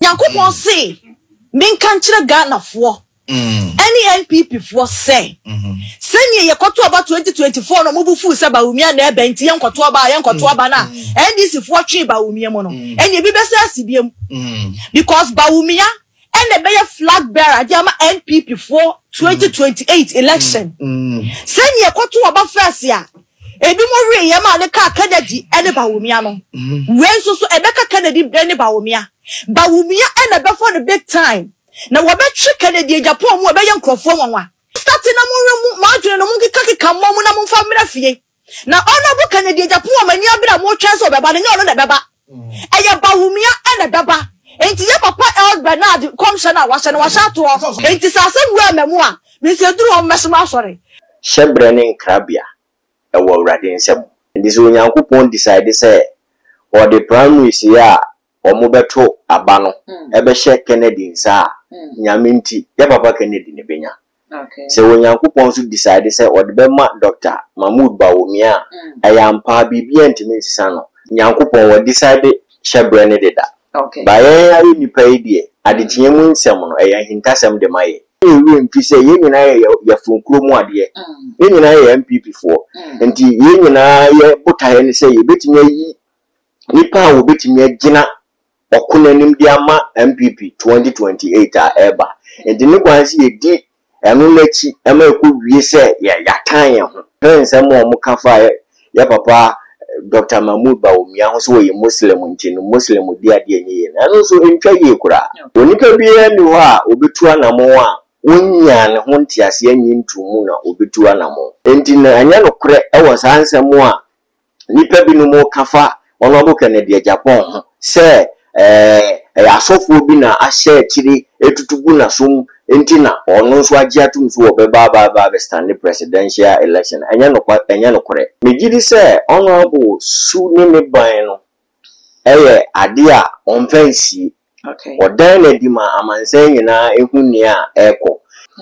Nyankopɔn se menka nkyerɛ Ghanafoɔ ɛne NPP foɔ sɛ, sɛdeɛ yɛkɔto aba 2024 no ɔmo bo fuu sɛ Bawumia na ɛbɛ nti yɛnkɔto aba a yɛnkɔto aba no a NDC foɔ twee Bawumia mu no, ɛneɛ ebi bɛsan asi biom because Bawumia ɛna ɛbɛyɛ flag bearer de ama NPP foɔ 2028 election. Sɛdeɛ yɛkɔto aba first a ebinom wee yɛn maa no kaa Kennedy ne Bawumia no, wei nso so ɛbɛka Kennedy ne Bawumia. Bawumia na ɛbɛfa no big time. Na wɔbɛtwe Kennedy Agyapong mu a ɛbɛyɛ nkurɔfoɔ nwanwa. Starte na monwe mo mo adwene no monkekakeka mmɔ mu na momfa mmra fie. Na Honourable Kennedy Agyapong a mo ani abere a motwɛn sɛ ɔbɛba no, ɛnyɛ ɔno na ɛbɛba. Ɛyɛ Bawumia na ɛbɛba. Enti yɛ papa Eld Bernard nkɔmhyɛ no a wahyɛ no, wahyɛ ato hɔ. Enti sɛ asɛm wei amma mu a, me nso ɛduru hɔ mɛsom asɔre. Hyɛbrɛ ne nkrabea wɔ Awurade nsam. Nti sɛ Onyankopɔn decide sɛ ɔde primaries yi a wɔbɛto aba no bɛhyɛ Kennedy nsa a, Nyame nti, yɛ papa Kennedy na ɛbɛnya. Sɛ Onyankopɔn nso decide sɛ ɔde bɛma Dɔkta Mahmood Bawumia a, ɛyɛ ampa ara, biribiara ntumi nsesa no. Nyankopɔn wa decide hyɛbrɛ no deda. But yɛn ara nnipa yi deɛ, adekyeɛ mu nsɛm no, ɛyɛ ahintasɛm de ma yɛn. Yɛn werɛ mfi sɛ yɛn nyinaa yɛ yɛfunu kuro mu adeɛ. Yɛn nyinaa yɛ NPP foɔ. Nti yɛn nyinaa yɛ botaeɛ ne sɛ yɛbɛtumi ayi nnipa a wɔbɛtumi agyina ɔko no anim de ama NPP 2028 a ɛreba. Nti ne kwan sɛ yɛdi ɛno no akyi ma ɛkɔwie sɛ yɛatan yɛn ho. Hwɛ nsɛm a wɔka fa yɛ papa Dɔkta Mahmood Bawumia ho sɛ ɔyɛ Muslim nti no Muslim di adeɛ nyɛ yie no, ɛno nso ɛntwa yie koraa. Onipa biara nni hɔ a ɔbɛtu anamɔn a ɔnnyaa ne ho nteaseɛ nnye ntom mu na ɔbɛtu anamɔn. Nti no ɛnyɛ nokorɛ wɔ saa nsɛm a Nnipa binom ka fa Honourable Kennedy Agyapong ho sɛ ɛyɛ asɔfoɔ bi na ahyɛ akyire retutu gu n'asom nti na ɔno nso agye atom sɛ ɔbɛba aba aba abɛstande presidential election. Ɛnyɛ nokwa ɛnyɛ nokorɛ. Megye di sɛ Honourable su ne ne ban no yɛ adeɛ a ɔmfa nsie. Ɔdan no adi ma amansan nyinaa hu nea ɛrekɔ.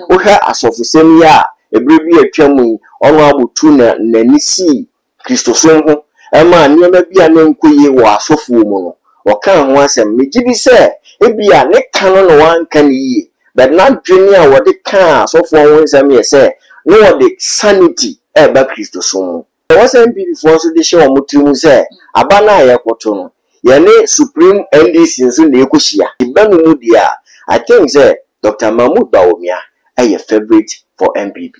Wohwɛ asɔfosɛm yi a bere bi a atwam yi Honourable tu n'ani sii Kristosom ho maa nneɛma bi a na ɛnkɔ yie wɔ asɔfoɔ mu no, ɔkaa ho asɛm. Megye di sɛ ebia ne ka no na wanka no yie, but n'adwene a ɔde kaa asɔfoɔ ho nsɛm yɛ sɛ na ɔde sanity reba Kristosom mu. Ɛwɔ sɛ NPP foɔ nso de hyɛ wɔn tiri mu sɛ aba no a yɛrekɔto no, yɛne Supreme NDC nso na ɛrekɔhyia. Ba no mu deɛ a, I think sɛ Doctor Mahmood Bawumia yɛ favourite for NPP.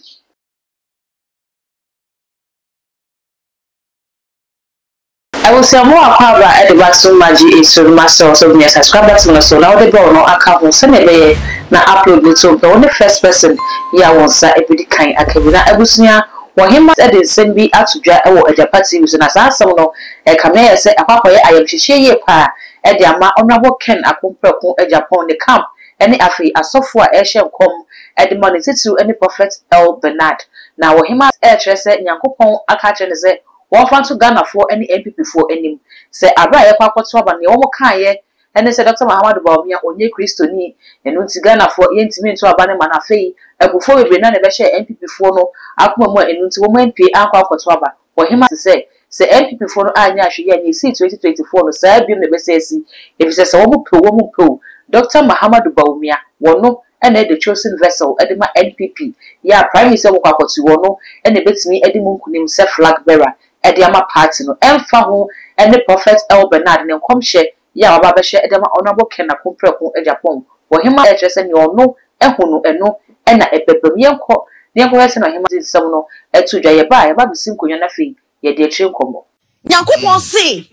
Abusua mo akwaaba de ba so ma GA so no masrɛ wo sɛ wobɛnya subscribe button no so na wode bell no aka ho sɛnea ɛbɛyɛ na upload no to mpɛ wo ne first person yi a wo nsa bɛdi kan aka bi na abusua Ɔhemmaa de nsɛm bi ato dwa wɔ Agyapa TV so na saa asɛm no ɛkame ayɛ sɛ akɔ akɔyɛ ayamhyehyeɛ yie paa de ama Honourable Ken Akompreko Agyapong ne camp ne afei asɔfoɔ a ɛrehyɛ nkɔm de ma no titiriw ne Prophet L Bernard. Na Ɔhemmaa rekyerɛ sɛ Nyankopɔn aka akyerɛ no sɛ wɔmfa nto Ghanafoɔ ne NPP foɔ anim sɛ aberɛ a yɛrekɔ akɔto aba no deɛ wɔn kaeɛ ne sɛ Dɔkta Mahamadou Bawumia ɔnyɛ Kristoni ɛno nti Ghanafoɔ yɛntumi nto aba no mma no. Afei abufuo bebree no ara na ɛbɛhyɛɛ NPP foɔ no akoma mu a ɛno nti wɔn ampue ankɔ ankɔto aba. Ɔhemmaa te sɛ sɛ NPP foɔ no anyɛ ahwɛyie a nea ɛsii 2024 no saa biom na ɛbɛsan asi efisɛ sɛ wɔn pɛ o wɔn mpɛ o Dɔkta Mahamadou Bawumia wɔno na ɛyɛ the chosen vessel de ma NPP yɛ a primaries a wɔkɔ akɔto wɔno na ɛbɛtumi adi mu nkunim sɛ flag bearer de ama party no ɛmfa ho ne Prophet L Bernard ne nkɔmhyɛ yɛ a waba abɛhyɛ de ama Honourable Ken Akompreko Agyapong Ɔhemmaa kyerɛ sɛ nea ɔno ahu no ɛno na ɛbɛba mu. Yɛnkɔ na yɛnkɔhwɛ sɛnea ɔhemmaa de nsɛm no to dwa. Yɛba a, yɛba abɛsi nkonnwa no afei yɛde akyire nkɔmmɔ. Nyankopɔn se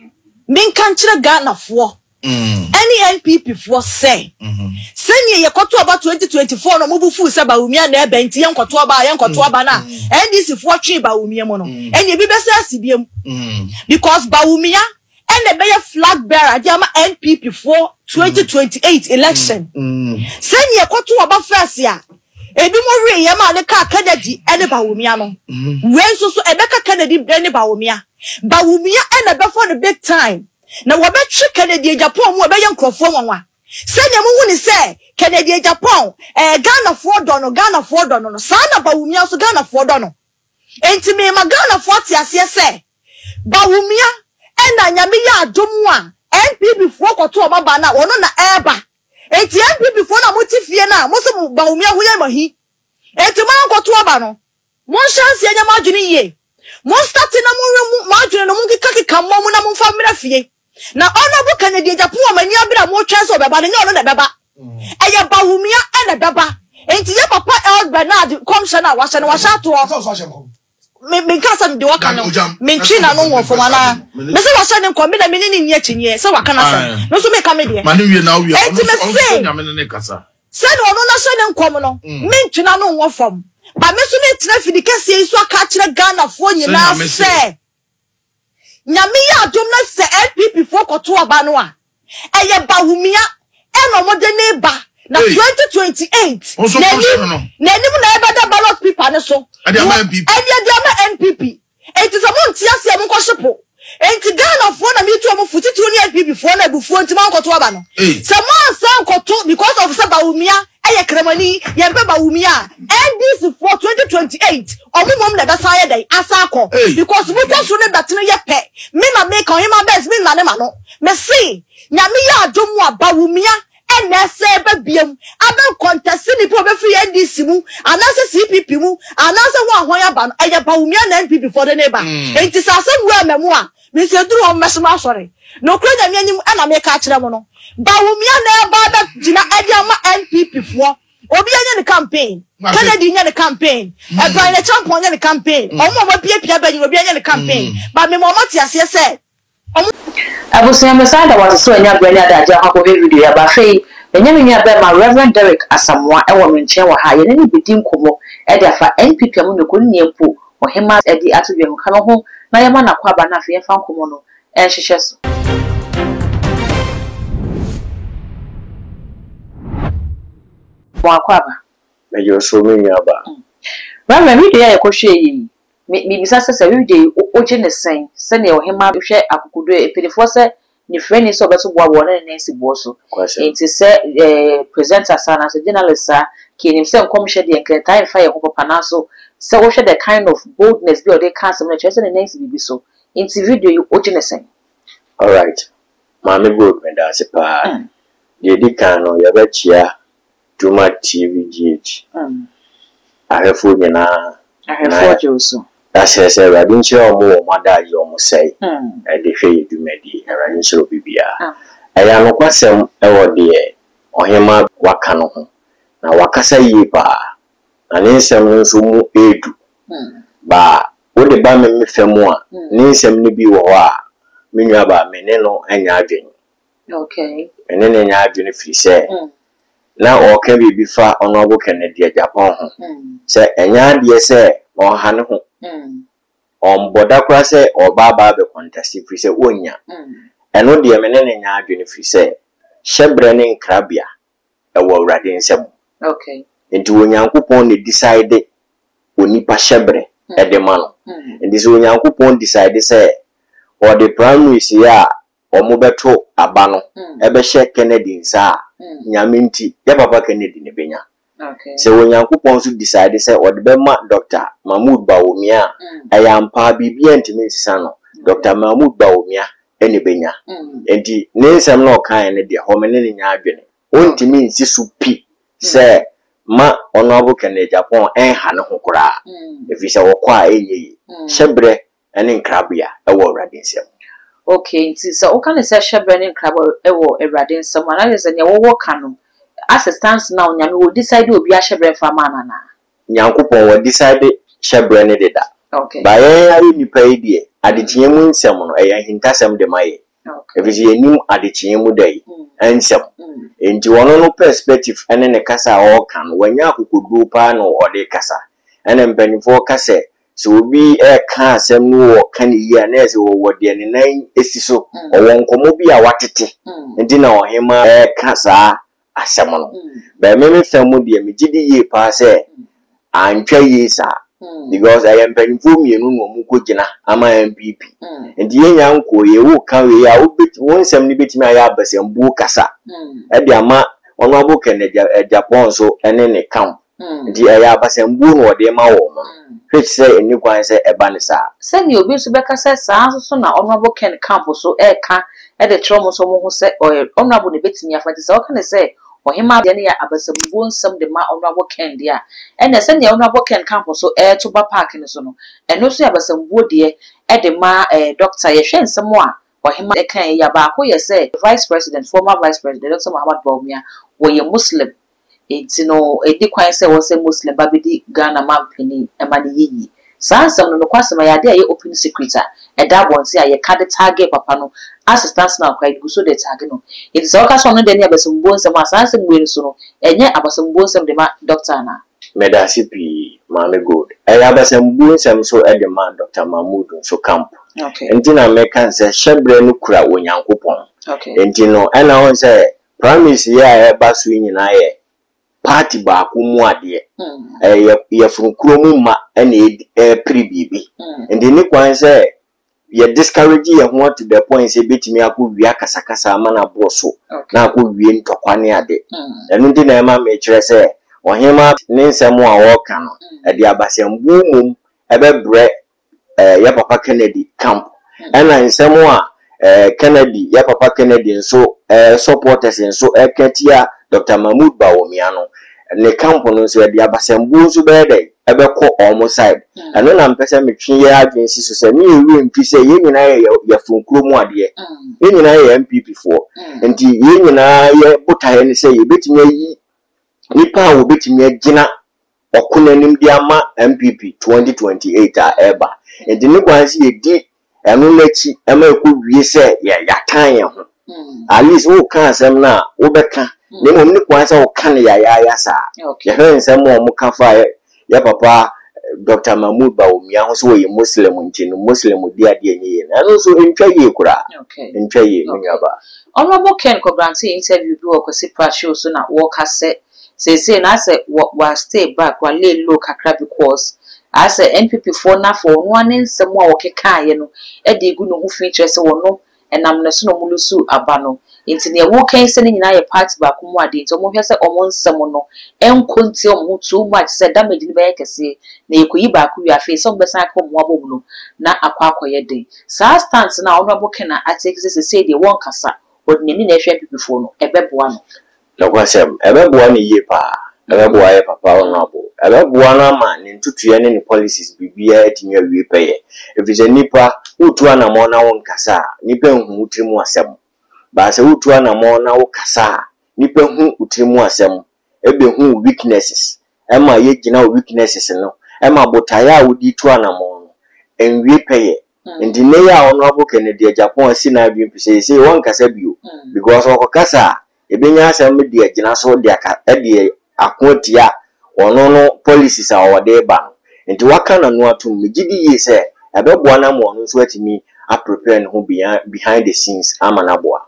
menka nkyerɛ Ghanafoɔ ɛne NPP foɔ sɛ, sɛdeɛ yɛkɔto aba 2024 no ɔmo bo fuu sɛ Bawumia na ɛbɛ nti yɛnkɔto aba a yɛnkɔto aba no a NDC foɔ twee Bawumia mu no ɛneɛ bi bɛsan asi biom because Bawumia ɛna ɛbɛyɛ flag bearer de ama NPP foɔ 2028 election. Sɛnea ɛkɔto aba first a ebinom wee yɛn maa no kaa Kennedy ne Bawumia no, wei nso so ɛbɛka Kennedy ne Bawumia. Bawumia ɛna ɛbɛfa no big time na wɔbɛtwe Kennedy Agyapong mu a ɛbɛyɛ nkurɔfoɔ nwanwa. Sɛnea mohu no sɛ Kennedy Agyapong ɛɛ Ghanafoɔ dɔ no, Ghanafoɔ dɔ no no, saa na Bawumia nso Ghanafoɔ dɔ no. Enti mema Ghanafoɔ ate aseɛ sɛ Bawumia ɛna Nyame yɛ adom a NPP foɔ kɔto wɔn aba no a ɔno na ɛreba. Enti NPP foɔ no a mote fie no a mo se mo Bawumia ho yɛ mo ahi enti moankɔto aba no, monhyɛ aseɛ nyɛ mo adwene yie. Monstarte na monwe mo adwene no monkekakeka mmɔ mu na momfa mmra fie. Na Honourable Kennedy Agyapong a mo ani abere a motwɛn sɛ ɔbɛba no, ɛnyɛ ɔno na ɛbɛba. Ɛyɛ Bawumia na ɛbɛba. Enti yɛ papa Earl Bernard nkɔmhyɛ no a wahyɛ no, wahyɛ atoɔ. Me menka sɛ deɛ ɔka no mentwe n'ano wɔ fam anaa. Mese wahyɛ ne nkɔm, me deɛ me ne no nni akyinnyeɛ sɛ waka n'asɛm. Me nso meka me deɛ. Enti mese. Sɛnea ɔno no ahyɛ ne nkɔm no, mentwe n'ano nwɔ fam. But me nso metena afidi kɛseɛ yi so aka akyerɛ Ghanafoɔ nyinaa sɛ, Nyame yɛ adom na sɛ NPP foɔ kɔto aba no a, ɛyɛ Bawumia ɛna wɔde no reba. Na 2028, n'anim, n'anim na ɛbɛda ballot paper no so. Ɛde ama NPP. Ɛde ama NPP. Enti sɛ monte aseɛ a monkɔhye po. Enti Ghanafoɔ na metu wɔn fo titiriw ne NPP foɔ no abufuo nti moankɔto aba no. Sɛ moansan ankɔto because of sɛ Bawumia yɛ Kramani yɛmpɛ Bawumia a NDC foɔ 2028 wɔn mmom na ɛbɛsan ayɛ dɛn asan akɔ because mokɔ soro ne bɛtene yɛ pɛ. Me na meka Ɔhemaa Benz mennane m'ano. Mese Nyame yɛ adom a Bawumia Ɛna ɛsɛ ɛba biam abɛ nkɔntɛse nipa a ɔbɛfiri NDC mu anaasɛ CPP mu anaasɛ ho ahwan aba no ɛyɛ Bawumia na NPP foɔ de no ba enti sɛ asɛm wei amma mu a me nso ɛduru hɔ mɛsom asɔre nokorɛ Nyame anim ɛna meka akyerɛ mo no Bawumia na ɛba abɛ gyina ɛde ama NPP foɔ obi anyɛ ne campaign Kennedy nyɛ ne campaign Brian Acheampong nyɛ ne campaign ɔmo a ɔmo apiapia ba nyina obi anyɛ ne campaign but mema ɔmo ate aseɛ sɛ Ɔmo. Abusua mesan da wo ase sɛ wanya berɛ ne adagyeɛ akɔ akɔhwɛ video yi aba. Afei manya me nua bɛɛma Rev. Derrick Asamoah wɔ me nkyɛn wɔ ha a yɛne no bɛdi nkɔmmɔ de afa NPP amanyɔkuo ne nea mpo ɔhemaa de ato dwam ka no ho na yɛma no akwaaba na afei yɛmfa nkɔmmɔ no nhyehyɛ so. Mo akwaaba. Megye wo so me nua baa. Rev. Video yi a yɛkɔhwɛɛ yi, Me mibisa sɛ, sɛ wigye yi, wogye no sɛn? Sɛnea ɔhemmaa hwɛ akokodu a mpanimfoɔ sɛ nifirani sɛ ɔbɛto boa wɔ ne ne nan si boɔ so. Enti sɛ eh, presenter saa anaasɛ journalist saa, ka yɛnim sɛ nkɔmhyɛ deɛ nka ɛtaa mfa yɛn ho papa nanso sɛ wohwɛ the kind of boldness bi a ɔde ka asɛm no ɛkyerɛ sɛ ne nan si biribi so. Enti video yi wogye no sɛn? Alright, Maame Gold medaase paa. Deɛ ɛdi kan no yɛbɛkyea Dwuma TV GH ahwɛfoɔ nyinaa na Ahwɛfoɔ gye wo so. yɛasrɛ sɛ Awurade nhyira wɔn wɔ wɔn adagyeɛ a wɔsɛe de hwɛ yɛn dwumadie. Awurade nhyira obi biara. Ɛyɛ anokwasɛm wɔ deɛ Ɔhemaa waka no ho, na wakasa yie paa, na ne nsɛm no nso mu ɛredu. Ba wode ba me me fa mu a, ne nsɛm no bi wɔ hɔ a, me nuabaa me ne no nyɛ adwene. Okay. Me ne no nyɛ adwene firi sɛ na ɔreka biribi fa Honourable Kennedy Agyapong ho sɛ ɛnyɛ adeɛ sɛ ɔnha ne ho, ɔmbɔ da koraa sɛ ɔreba aba abɛ contest firi sɛ ɔnnya. Ɛno deɛ me ne no nyɛ adwene firi sɛ hyɛberɛ ne nkrabea ɛwɔ Awurade nsam. Okay. Nti Onyankopɔn na decide onipa hyɛberɛ de ma no. Nti sɛ Onyankopɔn decide sɛ ɔde primaries yi a wɔbɛto aba no bɛhyɛ Kennedy nsa a, Nyame nti, yɛ papa Kennedy na ɛbɛnya. Sɛ Onyankopɔn nso decide sɛ ɔde bɛma Dɔkta Mahmood Bawumia a, ɛyɛ ampa ara, biribiara ntumi nsesa no, Dɔkta Mahmood Bawumia na ɛbɛnya. Enti ne nsɛm no a ɔkaeɛ no deɛ, hɔ me ne no nyɛ adwene. Ɔntumi nsi so pi sɛ ma Honourable Kennedy Agyapong nha ne ho koraa, ɛfiri sɛ ɔkɔ a ɛnyɛ yie. Hyɛberɛ ne nkrabea wɔ Awurade nsam. Okay, nti sɛ woka no sɛ hyɛbrɛ ne nkrabea wɔ Awurade nsam a, na kyerɛ sɛ nea wɔwɔ ka no, as it stands now, Nyame wɔ decide obi ahyɛbrɛ mfa ma no anaa? Nyankopɔn wɔ decide hyɛbrɛ no deda. Okay. But yɛn ara nnipa yi deɛ, adekyeɛ mu nsɛm no, ɛyɛ ahintasɛm de ma yɛn. Okay. Ɛfiri sɛ yɛnnim adekyeɛ mu da yi nsɛm. Nti ɔno no perspective ne ne kasa a ɔreka no, wanya akokoduro paa na ɔde rekasa. Ɛna mpanimfoɔ ka sɛ, Sɛ obi reka asɛm no ɔka no yie a, na ɛyɛ sɛ ɔwɔ deɛ ne nan si so. Ɔwɔ nkɔmmɔ bi a watete nti na ɔhemaa reka saa asɛm no. But me me fa mu deɛ, megye di yie paa sɛ antwa yie saa because ɛyɛ mpanimfoɔ mmienu na wɔrekɔgyina ama NPP. Nti yɛnnya nkɔeɛ, woreka wei a, wo nsɛm no bɛtumi ayɛ abasambuo kasa de ama Honourable Kennedy Agyapong nso ne ne camp. Nti ɛyɛ abasambuo na ɔde rema wɔn no, which sɛ ɛnni kwan sɛ ɛba no saa. Sɛdeɛ obi nso bɛka sɛ saa ara nso so na Honourable Ken Camp nso reka de kyerɛ wɔn sɛ wɔn ho sɛ ɔyɛ Honourable na ɛbɛtumi afa nti sɛ woka no sɛ Ɔhemaa deɛ no yɛ abasamubuo nsɛm de ma Honourable Ken deɛ a, ɛnneɛ sɛdeɛ Honourable Ken camp so reto ba park no so no, ɛno nso yɛ abasamubuo deɛ de ma Doctor. Yɛhwɛ nsɛm a Ɔhemaa kaeɛ yi a, baako yɛ sɛ Vice President, former Vice President Doctor Mahamat Bawumia, wɔyɛ Muslim. Enti no ɛnni kwan sɛ ɛwɔ sɛ Muslim ba bɛdi Ghana manpanin ma no yɛ yie. Saa nsɛm no, nokwasɛm, ɛyɛ adeɛ a ɛyɛ open secret a ɛda abɔnten a yɛka de tagge papa no as it stands now koraa yɛgu so de tagge no. Enti sɛ woka sɛ ɔno deɛ ne abasamubuo nsɛm a, saa nsɛm wei no so no, ɛnyɛ abasamubuo nsɛm de ma Doctor anaa? Medase pii Maame Gold. Ɛyɛ abasambuo nsɛm nso de ma Doctor Mahmood nso camp. Nti na meka sɛ hyɛbrɛ no kura Onyankopɔn. Nti no ɛna wohu sɛ Primaries yi a ɛreba so yi nyinaa yɛ party baako mu adeɛ. Ɛyɛ yɛfunu kuro mu mma na ɛrepere biribi. Nti ne kwan sɛ yɛ discourage yɛn ho to the point sɛ ebetumi akɔ wie akasakasa ama no aboro so na akɔ wie ntɔkwa ne ade. Ɛno nti na ɛma mekyerɛ sɛ ɔhemmaa ne nsɛm a ɔreka no, ɛde abasambuo mmom ɛbɛbrɛ eh, yɛ papa Kennedy camp. Ɛna nsɛm a eh, Kennedy, yɛ papa Kennedy nso eh, supporters nso ɛka tia Dr. Mahmood Bawumia no, ne camp no nso ɛde abasambuo nso bɛyɛ dɛn? Ɛbɛkɔ wɔn side. Ɛno na mpɛ sɛ metwe yɛ adwene si so sɛ ne yɛ werɛ mfi sɛ yɛn nyinaa yɛ yɛfunu kuro mu adeɛ. Yɛn nyinaa yɛ NPP foɔ. Nti yɛn nyinaa yɛ botaeɛ ne sɛ yɛbɛtumi ayi nipa a wɔbɛtumi agyina ɔko no anim de ama NPP 2028 a ɛreba. Nti ne kwan sɛ yɛdi ɛno no akyi ma ɛkɔ wie sɛ yɛ yɛatan yɛn ho. At least woka asɛm no a wobɛka na mmom ne kwan sɛ woka no yayaaya saa. Yɛhwɛ nsɛm a wɔka fa yɛ papa Dr. Mahmood Bawumia ho sɛ ɔyɛ Muslim nti no Muslim di adeɛ nyɛ yie no, ɛno nso ɛntwa yie koraa. Ɛntwa yie me nuabaa. Honourable Ken kɔ-grantee interview bi wɔ Kwasi Pratt show so na wɔka sɛ Seesei no asɛ wɔ wa stay back wa lay low kakra because asɛ NPP foɔ no afa ɔno ara ne nsɛm a ɔkekaeɛ no de regu ne ho fi kyerɛ sɛ ɔno ɛnam ne so na ɔmo lusu aba no nti neɛ woka yi sɛ ne nyinaa yɛ party baako mu adeɛ nti ɔmo nhwɛ sɛ ɔmo nsɛm no ɛnkɔ ntia ɔmo ho too much sɛ damage no bɛyɛ kɛseɛ na yɛkɔyi baako wie a afei sɛ ɔmo bɛsan aka ɔmo ho abom no na akɔ akɔyɛ den saa stance no a Honourable Ken a atake sɛ seesei deɛ wɔnkasa ɔde n'ani na ɛhwɛ NPP foɔ no ɛbɛboa no. Nokwasɛm, ɛbɛboa no yie paa. Ɛbɛboa yɛ papa Honourable. Ɛbɛboa no ama ne ntotoeɛ ne ne policies biribiara atumi awie pɛyɛ. Ɛfiri sɛ nnipa, woretu anamɔn na wonkasa a, nnipa nhu wo tiri mu asɛm. But sɛ wotu anamɔn na wokasa a, nnipa hu wo tiri mu asɛm, ɛbɛhu wo weaknesses, ɛma yɛgyina wo weaknesses no, ɛma botaeɛ a wode retu anamɔn no, ɛnwie pɛyɛ. Nti nnɛ yi a Honourable Kennedy Agyapong asi n'adwene pi sɛ seesei ɔnkasa bio because ɔkɔkasa a, Yɛbɛnya asɛm no de agyina so de aka de ako atia ɔno no policies a ɔde reba no. Nti waka n'ano atom. Megye di yie sɛ ɛbɛboa no ama ɔno nso atumi a prepare ne ho behind the scenes ama no aboa.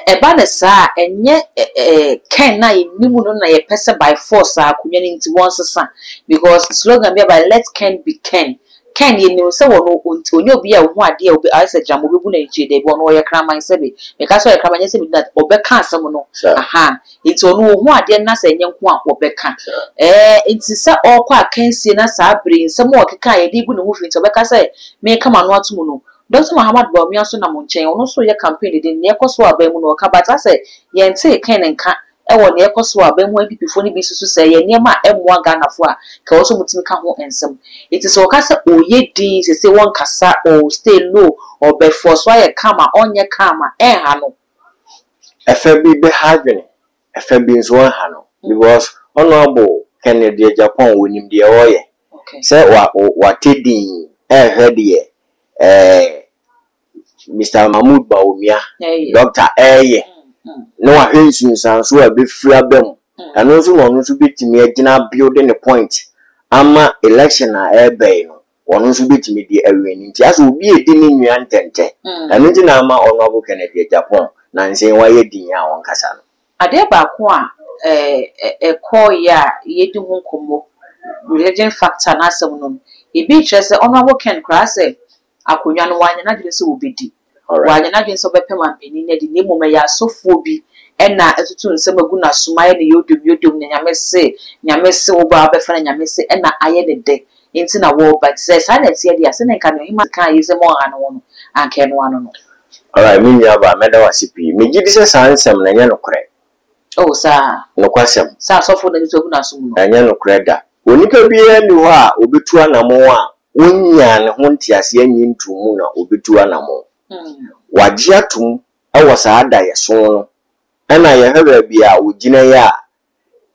Ɛba no saa a, ɛnyɛ Ken no a yɛnim no na yɛpɛ sɛ by force a akonnwa no nti wɔnsesa because slogan bi aba let Ken be Ken. Ken, yɛnim sɛ ɔno ɔnyɛ obi a ɔhu adeɛ a ayɛ sɛ gyama ɔbɛbu no anikyire, daabi, ɔno ɔyɛ kraman, sɛbe meka sɛ ɔyɛ kraman nyɛ sɛ medi no at, ɔbɛka asɛm no, ahaa, nti ɔno ɔhu adeɛ no na sɛ ɛnyɛ nko a ɔbɛka, ɛɛ, nti sɛ ɔrekɔ akansie na saa bere yi nsɛm a ɔkeka a yɛde regu ne ho fi nti ɔbɛka sɛ meka m'ano ato mu no, Doctor Mahamat Bawumia nso nam nkyɛn, ɔno nso reyɛ campaign deden, nea ɛkɔ so wɔ aban mu no ɔka, but asɛ yɛntee Ken nka wɔ nea ɛkɔ so a bɛhu NPP foɔ no bi susu sɛ ɛyɛ nneɛma a ɛmmoa Ghana foɔ a nka ɛwɔ sɛ wɔtumi ka ho nsɛm. Nti sɛ wɔka sɛ ɔyɛ din sesei wɔnkasa ɔ stay low ɔbɛ force so ayɛ calm a ɔnyɛ calm a ɛnha no. Ɛfɛ bi bɛha adwene, ɛfɛ bi nso ɛnha no because Honourable Kennedy Agyapong ɔnim deɛ ɔreyɛ. Sɛ wa wate din ɛrehwɛ deɛ ɛɛ Mister Mahmood Bawumia, dɔkta, reyɛ na wahwɛ nsunsuanso a ɛbɛfiri aba mu. Ɛno nso na ɔno nso bɛtumi agyina abuilde ne point ama election a ɛreba yi no, ɔno nso bɛtumi de awini. Nti asɛ obi redi ne nua ntɛntɛ. Ɛno nti na ama Honourable Kennedy Agyapong nansa yi wayɛ din a ɔnkasa no. Adeɛ baako a ɛkɔeɛ a yɛdi ho nkɔmmɔ, religion factor no asɛm no, ebi kyerɛ sɛ Honourable Ken koraa sɛ Akonnwa no, wanyɛ n'adwene sɛ obedi. Wanyɛ n'adwene sɛ ɔbɛpɛ manpanin no adi, na mmom ɛyɛ asɔfoɔ bi na atutu nsɛm agu n'asom ayɛ no yodom yodom na Nyame se, Nyame se, wo ba a wobɛfa no Nyame se na ayɛ no dɛ nti na wɔreba. Nti sɛ saa na ɛteɛ deɛ a, sɛdeɛ nka nea ɔhemaa kaa yi sɛ monha ne ho no, anka ɛno ano no. Alright me nua baa mɛda wo ase pii. Megye di sɛ saa nsɛm no ɛnyɛ nokorɛ. Oh, saa. Nokwasɛm. Sɛ asɔfo na tutu agu n'aso mu no. Ɛnyɛ nokorɛ da. Onipa biara nni hɔ a ɔbɛtu anamɔn a ɔnnyaa ne ho nteaseɛ nnye ntoo mu na ɔbɛtu anamɔn. Wagye atom wɔ saa daeɛso no ɛna yɛhwɛ baabi a ɔgyina yi a,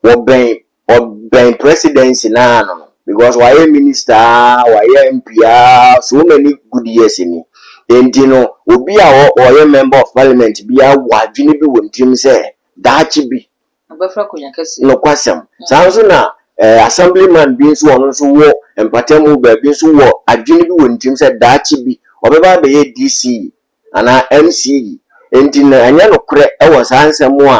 wɔbɛn ɔbɛn presidency no ara no no because wayɛ minister aa wayɛ MP aa so many good years ni. Enti no obi a ɔyɛ member of parliament biara wɔ adwene bi wɔ ne tirim sɛ daakye bi Ɔbɛfra akonnwa kɛseɛ. Nokwasɛm. Saa nso na eh, assemblyman bi nso ɔno nso wɔ mpatamu baabi nso wɔ adwene bi wɔ ne tirim sɛ daakye bi ɔbɛba abɛyɛ DC anaa MC. Enti no ɛnyɛ nokorɛ wɔ saa nsɛm a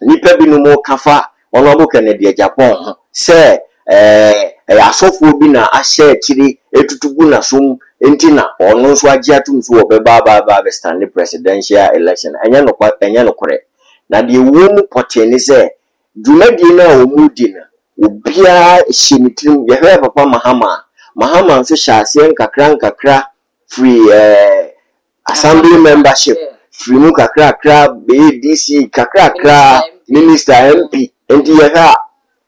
nnipa binom reka fa Honourable Kennedy Agyapong ho sɛ ɛyɛ asɔfoɔ bi na ahyɛ akyire retutu gu n'asom nti na ɔno nso agye atom sɛ ɔbɛba aba aba abɛstande presidential election. Ɛnyɛ nokwa, ɛnyɛ nokorɛ. Na deɛ ɛwɔ mu pɔtee ne sɛ, dwumadie no a wɔredi no, obiara hyɛ ne tirim. Yɛhwɛ Papa Mahama a, Mahama nso hyɛɛ aseɛ nkakra nkakra firi ɛɛ Assembly membership firi mu kakrakra bɛyɛ DC kakrakra minister MP nti yɛhwɛ a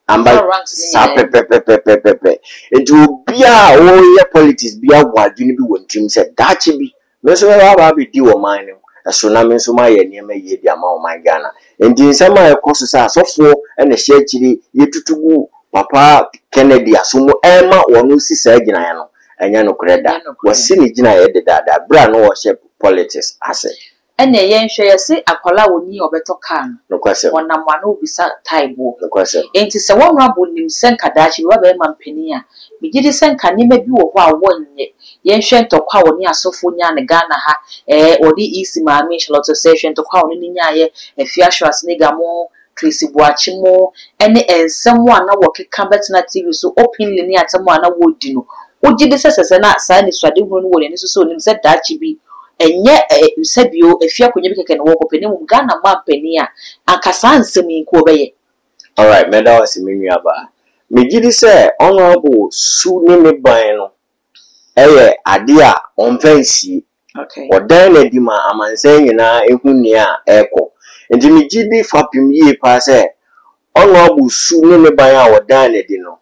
amba saa pɛpɛpɛpɛpɛpɛ nti obiara a ɔreyɛ politics biara wɔ adwene bi wɔ ne tirim sɛ daakye bi me nso mɛba aba abɛdi ɔman no so na me nso mayɛ nneɛma yie de ama ɔman Ghana nti nsɛm a ɛkɔ so sɛ asɔfoɔ na ɛhyɛ akyire yɛtutu gu papa Kennedy aso mu ɛrema wɔn si saa gyinaeɛ no Ɛnyɛ nokorɛ da. Wasi ne gyinaeɛ dedaada berɛ a na ɔhyɛ politics ase. Ɛneɛ yɛnhwɛ, yɛse akwadaa a ɔnyin a ɔbɛtɔ car no, Nokwasɛm. ɔnam a na ɔbisa tae boɔ. Nokwasɛm. Enti sɛ Honourable nim sɛ nka daakye bi wabɛyɛ manpanin a, megyedi sɛ nka nneɛma bi wɔ hɔ a wɔnyɛ. Yɛnhwɛ ntɔkwa a ɔne asɔfoɔ nyaa no Ghana ha, ɛɛ ɔne EC maame Charlotte Osei, hwɛ ntɔkwa a ɔne no nyaaeɛ, Afia Schwarzenegger mo, Tracy Boakye mo ne nsɛm a na wɔkeka bɛtena TV so openly ne atɛm a na wɔredi no, wogye di sɛ sɛ sɛ na saa anisoadehunu no wɔ n'ani so sɛ onim sɛ daakye bi ɛnyɛ sɛbio afie akonnwa bi kɛkɛ na wɔrekɔpɛ na mmom Ghana manpanin a, anka saa nsɛm yi nka ɔbɛyɛ? Alright, mɛda wo ase me nuabaa. Megye di sɛ Honourable su ne ne ban no yɛ ade a wɔmfa nsie. Wɔdan no adi ma amansan nyinaa hu nea ɛrekɔ. Enti migye di fapem yie paa sɛ Honourable su ne ne ban a wɔdan no adi no,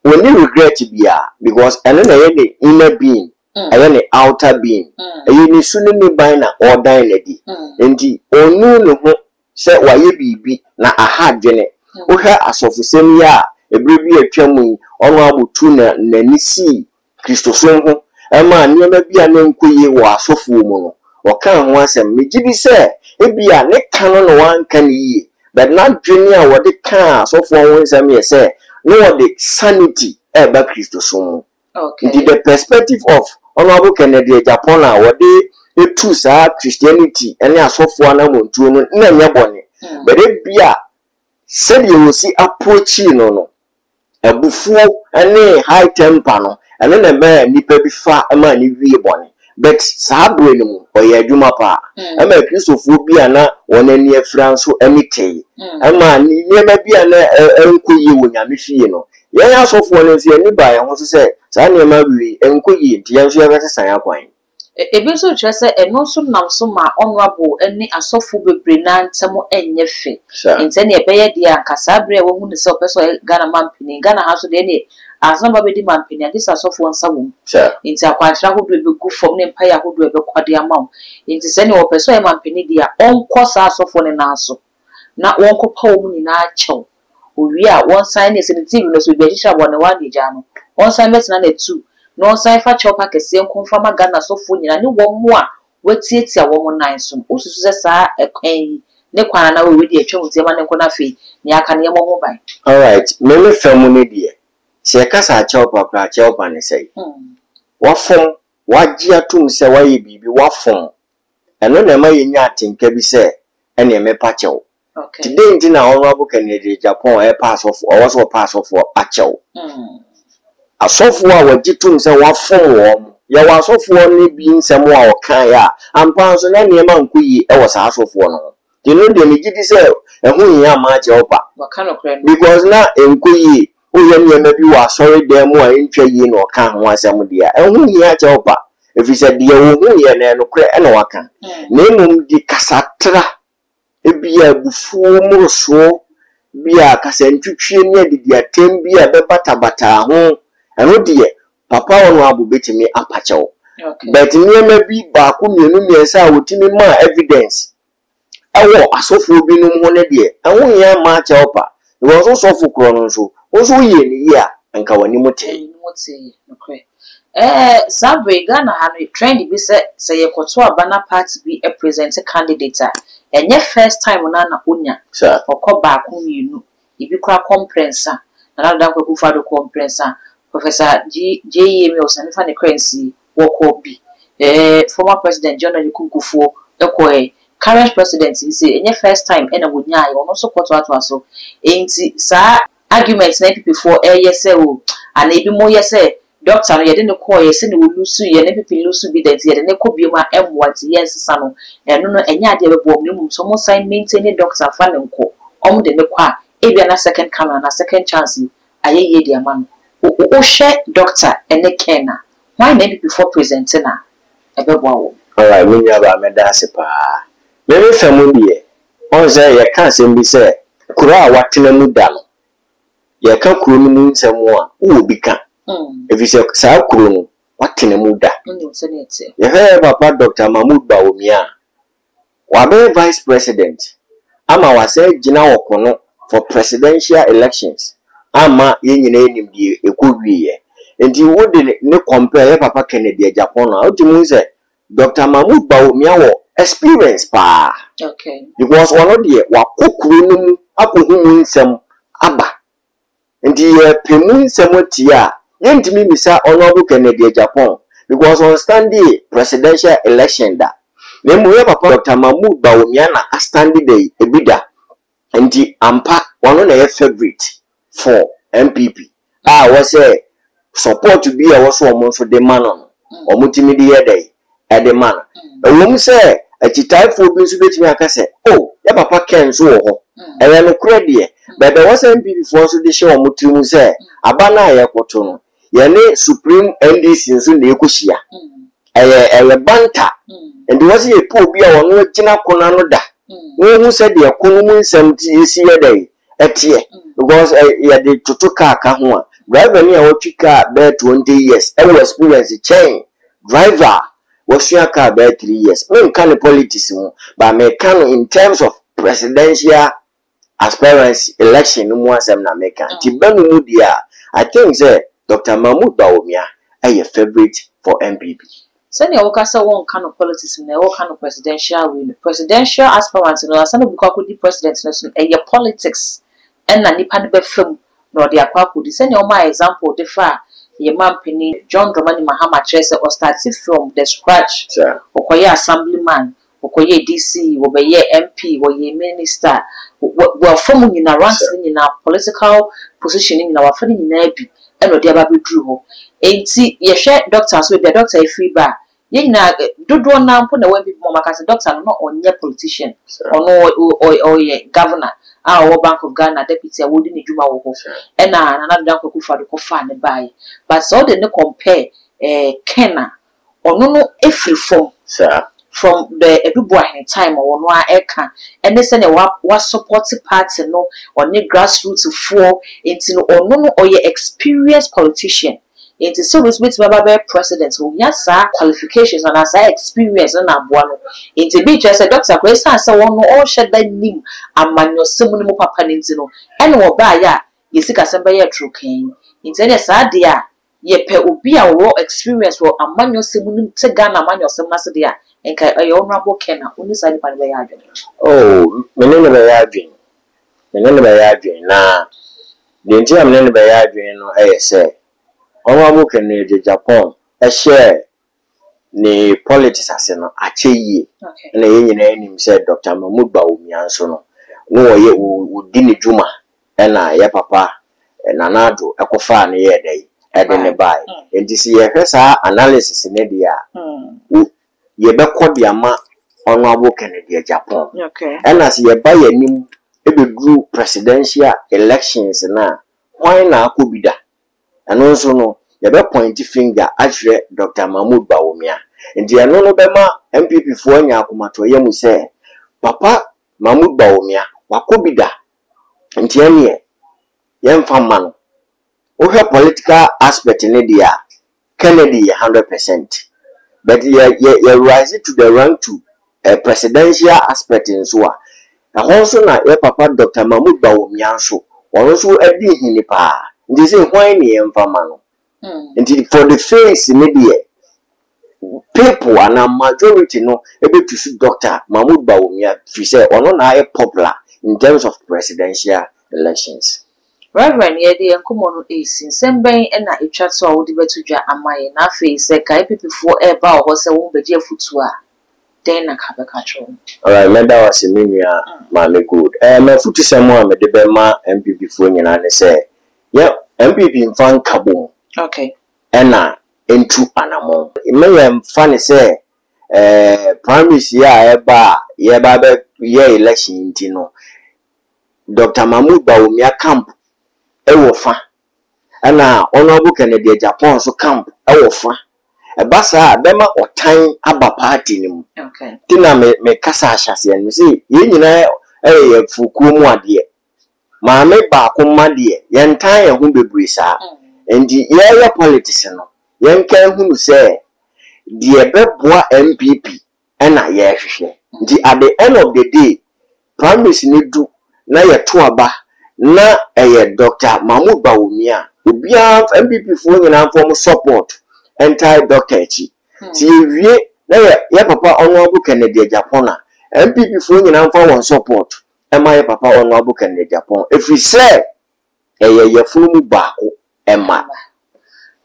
ɔnni regret biara because ɛno na ɛyɛ ne inner being, ɛyɛ ne outer being. Ɛyɛ ne su ne ne ban na ɔredan no adi. Enti ɔnnuu ne ho sɛ wayɛ biribi na aha adwene. Wohwɛ asɔfosɛm yi a ɛberɛ bi a atwam yi Honourable tu n'ani sii Kristosom ho maa nneɛma bi a na ɛnkɔ yie wɔ asɔfoɔ mu no, ɔkaa ho asɛm. Megye di sɛ ebia ne ka no na wanka no yie, but n'adwene a ɔde kaa asɔfoɔ ho nsɛm yɛ sɛ na ɔde sanity reba Kristosom mu. Nti the perspective of Honourable Kennedy Agyapong a ɔde tu saa Christianity ne asɔfoɔ anammɔntuo no na ɛnyɛ bɔne, but ebia sɛdeɛ ɔsi approachii no no, Abufuo ne high temper no, ɛno na ɛma nnipa bi fa ma no wie bɔne. But saa berɛ no mu, ɔyɛɛ adwuma paa. Ɛma Akristofoɔ bi a na wɔn ani afira nso ani tee. Ɛma nneɛma bi a na ɛnkɔ yie wɔ Nyame fie no, yɛn asɔfoɔ no nso yɛn ani baa yɛn ho so sɛ saa nneɛma wei ɛnkɔ yie nti yɛn nso yɛbɛsesa yɛn akwan. Ebi nso kyerɛ sɛ ɛno nso nam so ma Honourable ne asɔfo bebree no ara ntam nyɛ fɛ. Nti ɛneɛ ɛbɛyɛ deɛ a anka saa berɛ a wahu no sɛ ɔpɛ sɛ ɔyɛ Ghana manpanin, Ghana ha nso deɛ ɛneɛ ansa na wobɛdi manpanin a gye sɛ asɔfoɔ nsa wɔ mu. Nti akwankyerɛ ahodoɔ a ɛbɛgu fam ne mpaeɛ ahodoɔ a ɛbɛkɔ de ama wo. Nti sɛ ɛneɛ ɔpɛ sɛ ɔyɛ manpanin deɛ a ɔnkɔ saa asɔfoɔ no nan so na wɔnkɔpa wɔn nyinaa kyɛw. Owie a, wɔnsan ne, sɛ ne TV no so baabi a ɛhyehyɛ abɔ no, ɛhɔ ara na egyaa no. Wɔnsan mmɛtena n'atu na ɔnsan mfa kyɛwpa kɛseɛ nko mfa ma Ghana asɔfoɔ nyinaa ne wɔn a wɔatiatia wɔn nan so no. Wosusu sɛ saa ɛkwan yi ne kwan anaa wei deɛ atwam nti yɛma no nkɔ na afei nea aka no yɛmmɔ ho ban? Alright, me me fa mu no deɛ, sɛ yɛka sɛ akyɛwpa koraa a, akyɛwpa ne sɛn? Wafom, wagye atom sɛ wayɛ biribi, wafom. Ɛno na ɛma yɛnya atenka bi sɛ, ɛneɛ mepa kyɛw. Nti dɛn nti na Honourable Kennedy Agyapong ɛrepa asɔfo, ɔwɔ sɛ ɔpa asɔfoɔ akyɛw? Asɔfoɔ a wɔgye tom sɛ wɔafom wɔn. Yɛwɔ asɔfoɔ no bi nsɛm a wɔkaeɛ a, ampa ara nso na nneɛma nkɔ yie wɔ saa asɔfoɔ no ho. Nti ɛno deɛ megye di sɛ ɛho nhia mma akyɛw pa. Because na ɛnkɔ yie, woyɛ nneɛma bi wɔ asɔredan mu a ɛntwa yie na ɔka ho asɛm deɛ a, ɛho nhia akyɛw pa. Ɛfiri sɛ deɛ ɔhuiɛ no ɛyɛ nokorɛ na waka. Na mmom de kasatra. Ebia abufuo mmorosoɔ bi a kasantwitwie ne adidiatɛm bi a ɛbɛbatabata ho, ɛno deɛ Papa Honourable bɛtumi apa kyɛw. But nneɛma bi baako mmienu mmiɛnsa a wɔtumi maa evidence ɛwɔ asɔfoɔ binom ho no deɛ, ɛho nhia mma kyɛw pa. Because wo sɔfo korɔ no nso, wo nso woyɛɛ no yie a, nka w'anim tee. W'anim tee, nokorɛ. Ɛɛ saa berɛ yi Ghana ha no trend bi sɛ sɛ yɛkɔto aba na party bi present candidate a, ɛnyɛ first time no ara na ɔnya. Ɔkɔ baako mmienu, ebi koraa kɔ mprɛnsa. Nana Addo Dankwa Akufo Addo kɔɔ mprɛnsa, Professor G JEA Mills, Nyame fa ne kra nsie, wɔkɔɔ bi. Ɛɛ former President John Agyekum Kufuor kɔɛ. Current President yi sei ɛnyɛ first time na wɔnyaeɛ, ɔno nso kɔtoatoa so. Enti saa argument na NPP foɔ ɛyɛ sɛ o anaa ebi mo yɛ sɛ doctor no yɛde no kɔɔyɛ sɛdeɛ wɔ lusu yɛ no NPP lusu bi da nti yɛde no kɔ biom a ɛmmoa nti yɛnsesa no ɛno no ɛnyɛ adeɛ a ɛbɛboa wɔn na mmom sɛ wɔn san maintain doctor fa no nkɔ wɔn de no kɔ a ebia na second coming anaa second chance yi ayɛ yie de ama no wo wo hwɛ doctor ɛne Ken a hwan na NPP foɔ present no a ɛbɛboa wɔn. Alright me nua baa mɛda ase paa. Me me fa mu deɛ Woahu sɛ yɛka asɛm bi sɛ, kuro a woatena mu da no, yɛka kuro no mu nsɛm a, wowɔ bi ka. Ɛfiri sɛ saa kuro no, woatena mu da. Yɛhwɛ yɛn papa Doctor Mahmood Bawumia a, wabɛyɛ Vice President ama wasan agyina wɔ kono for presidential elections ama yɛn nyinaa nim deɛ ɛkɔwieɛ. Nti wode ne compare yɛn papa Kennedy Agyapong no a, wotumi hu sɛ Doctor Mahmood Bawumia wɔ experience paa because ɔno deɛ wakɔ kuro no mu akɔhu mu nsɛm aba nti yɛpɛ mu nsɛm atie a yɛntumi mmisa Honourable Kennedy Agyapong because ɔnstandee presidential election da na mmom yɛ papa Doctor Mahmood Bawumia na astande da yi ebi da Nti ampa ɔno na ɛyɛ favourite for NPP a ɛwɔ sɛ support bi a ɛwɔ sɛ wɔn nso de ma no no wɔn tumi de yɛ dɛn ɛde ma no. Ɛwom sɛ akyitaefoɔ bi nso bɛtumi aka sɛ oh yɛ papa Ken nso wɔ hɔ. Ɛyɛ nokorɛ deɛ but ɛwɔ sɛ NPP foɔ nso de hyɛ wɔn tiri mu sɛ aba no a yɛrekɔto no yɛne Supreme NDC nso na ɛrekɔhyia. Ɛyɛ ɛyɛ banter. Nti wɔ sɛ yɛpɛ obi a ɔno agyina ko no ano da na ɔhu sɛdeɛ ko no mu nsɛm te ɛsi yɛ dɛn ɛteɛ because ɛ yɛde toto kaa ka ho a driver ni a watwi kaa bɛyɛ 20 years ɛwɔ experience kyɛn driver a wasua kaa bɛyɛ 3 years. Menka ne politics mu but meka no in terms of presidential aspirancy election no mu asɛm na meka nti ba no mu deɛ a I think sɛ Doctor Mahmood Bawumia yɛ favourite for NPP. Sɛnea woka sɛ wonka no politics mu na woka no presidential wei no, presidential aspirant no ansa na obi kɔ akɔdi president no so no ɛyɛ politics ɛna nipa no bɛfa mu na ɔde akɔ akɔdi. Sɛnea womaa example de faa yɛn mampanin John Dramani Mahama kyerɛ sɛ ɔstarte from the scratch, ɔkɔyɛɛ assemblyman, Wɔkɔyɛɛ DC, wɔbɛyɛɛ MP, wɔyɛɛ minister, wɔ wɔafa mu nyinaa, ranks no nyinaa, political position no nyinaa, wɔafa ne nyinaa bi ɛna ɔde aba abɛduru hɔ. Enti yɛhwɛ doctor nso, baabi a doctor yi firi ba a, yɛn nyinaa, dodoɔ no ara mpo na ɛwɔ NPP mu a wɔaka sɛ doctor no na ɔnyɛ politician, ɔno ɔyɛ governor a ɔwɔ Bank of Ghana deputy a wɔredi ne dwuma wɔ hɔ, ɛna Nana Addo Dankwa Akufo-Addo kɔfaa no baeɛ. But sɛ wode no compare eh, Ken a, Ɔno no firi fam. Saa. From the Adu Boahene time a ɔno ara ɛka ɛne sɛdeɛ wa wa support party no ɔne grass root foɔ nti no ɔno no ɔyɛ experienced politician nti sɛ obi nso bɛtumi aba abɛyɛ president no ɔhia saa qualifications anaa saa experience no na aboa no nti ebi kyerɛ sɛ doctor koraa ɛsiane sɛ ɔno ɔnhyɛ da nnim amanyɔsɛm no mu papa no nti no ɛna ɔbaeɛ a yɛ sikasɛm bɛyɛɛ torokɛn nti ɛneɛ saa deɛ a Yɛpɛ obi a ɔwɔ experience wɔ amanyɔsɛm mu no te Ghana amanyɔsɛm no ase deɛ a, nka ɛyɛ Honourable Ken a, wo ne saa nipa no bɛyɛ adwene? Oh, me ne no bɛyɛ adwene. Me ne no bɛyɛ adwene. Na deɛ nti a me ne no bɛyɛ adwene no yɛ sɛ, Honourable Kennedy Agyapong hyɛɛ ne politics ase no, akyɛ yie. Ɛna yɛn nyinaa nim sɛ Doctor Mahmood Bawumia nso no, na ɔyɛ, ɔdi ne dwuma ɛna yɛ papa Nana Addo kɔfaa no yɛɛ dɛn? Ɛde no baeɛ. Nti sɛ yɛhwɛ saa analysis no deɛ a, yɛbɛkɔ de ama Honourable Kennedy Agyapong. Ɛna sɛ yɛba yɛn anim bɛduru presidential elections no a, hwan na akɔ bi da? Ɛno nso no, yɛbɛ point finger akyerɛ Doctor Mahmood Bawumia. Nti ɛno no bɛma NPP foɔ anya akomatɔyam sɛ papa. Mahmoud Bawumia, wakɔ bi da, nti ɛneɛ yɛmfa mma no. Wohwɛ political aspect no deɛ a, Kennedy yɛ 100%. But yɛ yɛ yɛ rise to the rank to presidential aspect nso a, ɛhɔ nso na yɛ papa Doctor Mahmoud Bawumia nso, ɔno nso adi hene paa. Nti sɛ hwan ne yɛmfa ma no? Nti for the face ne deɛ, people anaa majority no ɛbɛtu so Doctor Mahmoud Bawumia firi sɛ ɔno na ayɛ popular in terms of presidential elections. Reverend, yɛde yɛn nkɔmmɔ no resi. Nsɛm bɛn na ɛtwa to a wode bɛto dwa ama yɛn? Na afei sɛ ka NPP foɔ reba wɔ hɔ sɛ wɔrebɛgye afotuo a, dɛn na ka bɛka akyerɛ wɔn? Alright, mɛda wo ase me nua Maame Gold. M'afotusɛm a mede bɛma NPP foɔ nyinaa ne sɛ, yɛ NPP mfa nkabom ɛna ntu anamɔn. Mma yɛmfa no sɛ primaries yi a ɛreba a yɛreba abɛyɛ election nti no, Doctor Mahmood Bawumia camp wɔ fa, ɛna Honourable Kennedy Agyapong nso camp wɔ fa. Ɛba saa a, ɛbɛma ɔtan aba party no mu. Nti na me mekasa ahyɛaseɛ no, mese yɛn nyinaa yɛ yɛn mu adeɛ. Maame baako mma deɛ, yɛntan yɛn ho bebree saa. Nti yɛreyɛ politics no, yɛnka nhunu sɛ deɛ ɛbɛboa NPP ɛna yɛrehwehwɛ. Nti at the end of the day, primaries no du na yɛto aba na ɛyɛ Dr. Mahmood Bawumia a, obiara NPP foɔ nyinaa mfa wɔn support ntae doctor akyi. Sɛ yɛwie na yɛ yɛ papa Honourable Kennedy Agyapong a, NPP foɔ nyinaa mfa wɔn support ɛma yɛ papa Honourable Kennedy Agyapong ɛfiri sɛ ɛyɛ yɛfunu mu baako ɛma.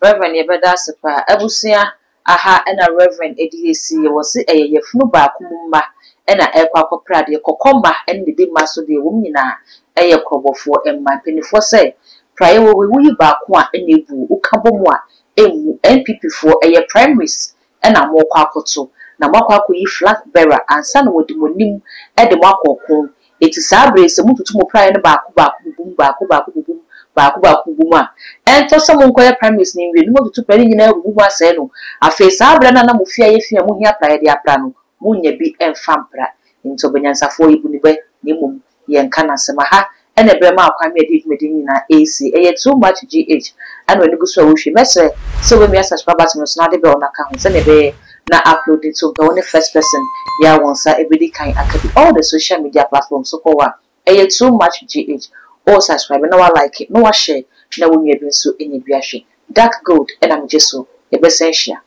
Reverend, yɛbɛda ase paa. Abusua, aha ɛna Reverend edi esi yɛwɔ se ɛyɛ yɛfunu baako mu mma ɛna ɛkɔ akɔpra adeɛ. Kɔkɔ mma ɛne dede mma so deɛ, wɔn nyinaa ɛyɛ korɔbɔfoɔ mma. Mpanimfoɔ sɛ praeɛ wɔ hɔ, woyi baako a ɛna ebu, woka bɔ mu a emu. NPP foɔ, ɛyɛ primaries ɛna mo kɔ akɔto na mo akɔ akɔyi flag bearer ansa na wɔde mo anim ɛde mo akɔ ɔko. Eti saa abere sɛ motutu mo praeɛ no baako baako bubum, baako baako bubum, baako baako bubum a, ɛntɔ sɛ monkɔyɛ primaries no nwie no, motutu praeɛ no nyinaa bubu mu asɛe no. Afei saa abere no a na mo fie ayɛ fi a mohia praeɛ de apra no, monya bi ɛmfa mpra. Nti ɔbɛnyansafoɔ, yɛbu ne bɛ na mmom yɛnka n'asɛm. Aha ɛna ɛbrɛ ma akwan mi a ɛde dwumadi nyinaa ɛresi. Ɛyɛ Too Much GH ɛna ɔne gu so a wohwɛ. Mɛsrɛ sɛ wobɛmia subscribe button no so na ade bell no aka ho sɛnea ɛbɛyɛ na upload nso mpɛ wo ne first person yɛ a wɔn nsa ɛbɛdi kan aka bi. All the social media platforms so kɔ hɔ a, ɛyɛ Too Much GH. O subscribe na wa like na wa share na wo nua bi nso nya bi ahwɛ. Dark Gold ɛna megye so. Yɛbɛsan hyia.